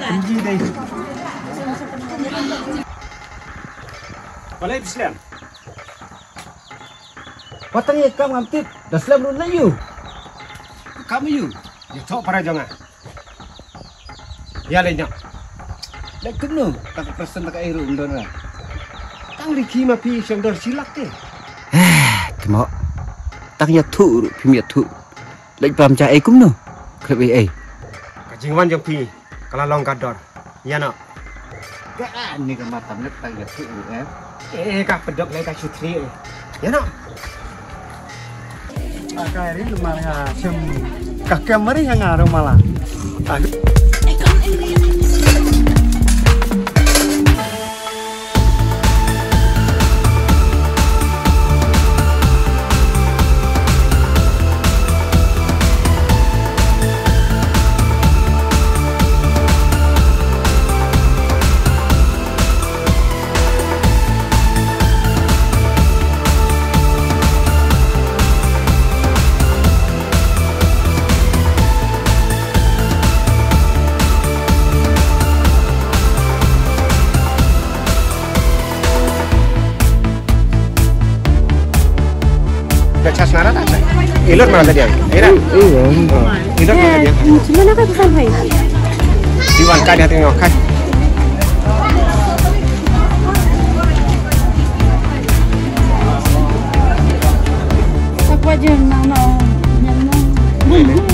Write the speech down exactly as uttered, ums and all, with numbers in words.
Kumji dei. Balei phi slem? Wat tang ïa kam ngam tip, da slem ruh na ïu. Kam ïu, ïathoh para jong nga. Ïa leit noh. Leit kumno, ta ka Preston ta ka ei ruh ym don re. Tang rikhi ma phi shem dor shilak te. Te mo. Tang ïathuh ruh phim ïathuh. Leit pam ja ei kumno. Khrip ei ei. Ka jingwan jong phi ka la long ka dor. Ïa noh. Ka ani ka matam lek tang ïathuh ruh eh. Eh ka pedok lei ka sutri eh. Ïa noh. Ka ri lemar ha shem ka kem mari ha nga ro mala. Ka chas nara ta. Ilot mana tadi yang? Ira. Ilot mana tadi yang? Cuma nak pesan hai. Di wan ka dia tengok kai. Apa je nak nak?